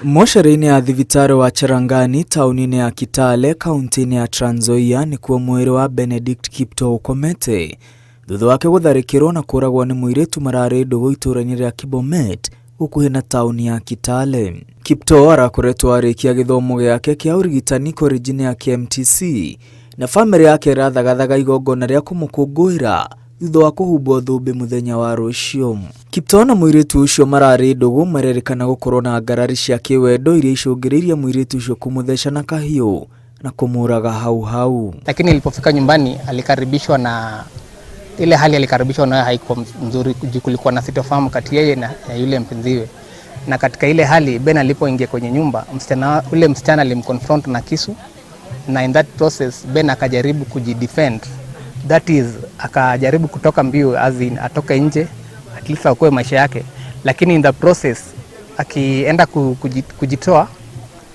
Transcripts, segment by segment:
Mocarĩ-inĩ ya thibitarĩ wa Cherangani taũni-inĩ ya Kitale kaunti-inĩ ya Trans Nzoia nĩkuo mwĩrĩ wa Benedict Kiptoo ũkomete thutha wake gũtharĩkĩrwo na kũragwo nĩ mũirĩtu mararĩ ndũgũ itũũra-inĩ rĩa Kibomet gũkuhĩ na taũni ya Kitale. Kiptoo arakoretwo arĩkia gĩthomo gĩake kĩa ũrigitani korenji-inĩ ya KMTC na bamĩrĩ yake ĩrathagathaga igongona rĩa kũmũkũngũĩra thutha wa kũhumbwo thũmbĩ mũthenya wa rũciũ. Kiptoo na mũirĩtu ũcio mararĩ ndũgũ marerĩkana gũkorwo na ngarari cia kĩwendo iria icũngĩrĩirie mũirĩtu ũcio kũmũtheca na kahiũ na kũmũraga hau hau. Lakini alipofika nyumbani alikaribishwa na ile hali alikaribishwa nayo haikuwa mzuri, kulikuwa na sitofahamu kati yeye na yule mpenziwe. Na katika ile hali Ben alipoingia kwenye nyumba, msichana ule msichana alimconfront na kisu, na in that process Ben akajaribu kujidefend, that is akajaribu kutoka mbio, as in atoke nje at least aokoe maisha yake, lakini in the process akienda kujitoa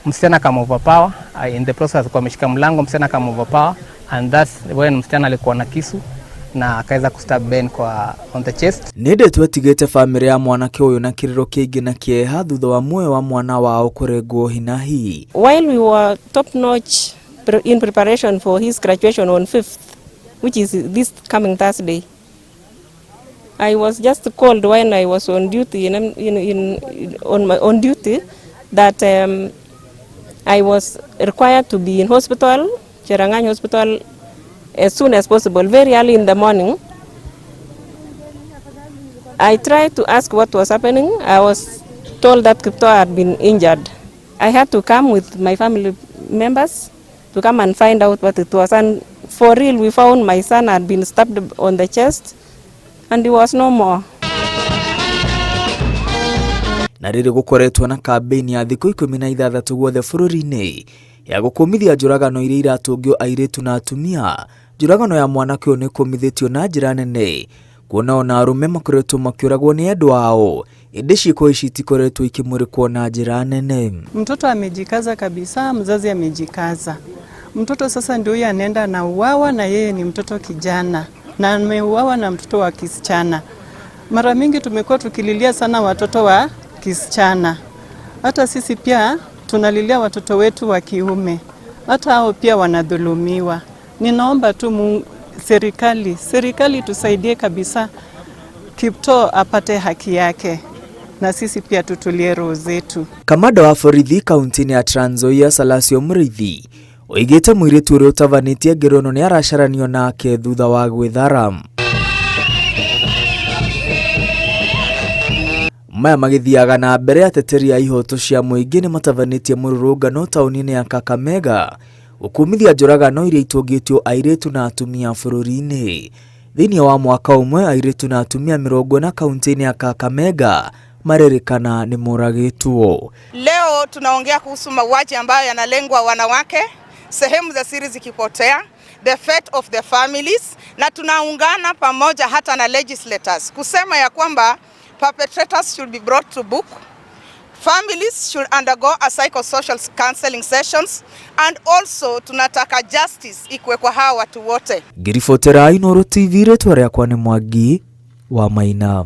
msichana kama overpower. In the process alikuwa ameshika mlango, msichana kama overpower, and that's when msichana alikuwa na kisu na akaweza kustab Ben kwa on the chest. Nĩ ndeto ĩtigĩte bamĩrĩ ya mwanake ũyũ na kĩrĩro kĩingĩ na kĩeha thutha wa muoyo wa mwana wao kũrengwo hinahi. While we were top notch in preparation for his graduation on 5th, which is this coming Thursday, I was just called when I was on duty in on my on duty that I was required to be in hospital, Cherangany Hospital, as soon as possible, very early in the morning. I tried to ask what was happening. I was told that Kiptoo had been injured. I had to come with my family members to come and find out what it was. And for real, we found my son had been stabbed on the chest and he was no more. Na rĩrĩ gũkoretwo na kambĩini ya thikũ 16 guothe bũrũri-inĩ ya gũkũmithia njũragano iria iratũngio airĩtu na atumia, njũragano ya mwanake ũyũ nĩ ĩkũmithĩtio na njĩra nene kuona ona arũme makoretwo makĩũragwo nĩ endwa ao, ĩndĩ ciĩko ici itikoretwo ikĩmũrĩkwo na njĩra nene. Mtoto amejikaza kabisa, mzazi amejikaza. Mtoto sasa ndio huyo anaenda anauawa, na yeye ni mtoto kijana na ameuawa na mtoto wa kisichana. Mara mingi tumekuwa tukililia sana watoto wa kisichana, hata sisi pia tunalilia watoto wetu wa kiume, hata hao pia wanadhulumiwa. Ninaomba tu serikali tusaidie kabisa, Kiptoo apate haki yake na sisi pia tutulie roho zetu. Kamanda wa borithi kaunti-inĩ ya Trans Nzoia Salasio Mũrĩithi oigĩte mũirĩtu ũrĩa ũtabanĩtie ngero ĩno nĩ aracaranio nake thutha wa gwĩthara. Maya magĩthiaga na mbere, ateteri a ihoto cia mũingĩ nĩ matabanĩtie mũrũrũngano taũni-inĩ ya Kakamega gũkũmithia njũragano iria itũngĩtio airĩtu na atumia bũrũri-inĩ. Thĩinĩ wa mwaka ũmwe airĩtu na atumia 40 kaunti-inĩ ya Kakamega marerĩkana nĩ moragĩtwo. Leo tunaongea kuhusu mauaji ambayo yanalengwa wanawake, sehemu za siri zikipotea, the fate of the families, na tunaungana pamoja hata na legislators kusema ya kwamba perpetrators should be brought to book, families should undergo a psychosocial counseling sessions, and also tunataka justice ikue kwa hawa watu wote. Ngiribotera Inooro TV, rĩtwa rĩakwa nĩ Mwangi wa Maina.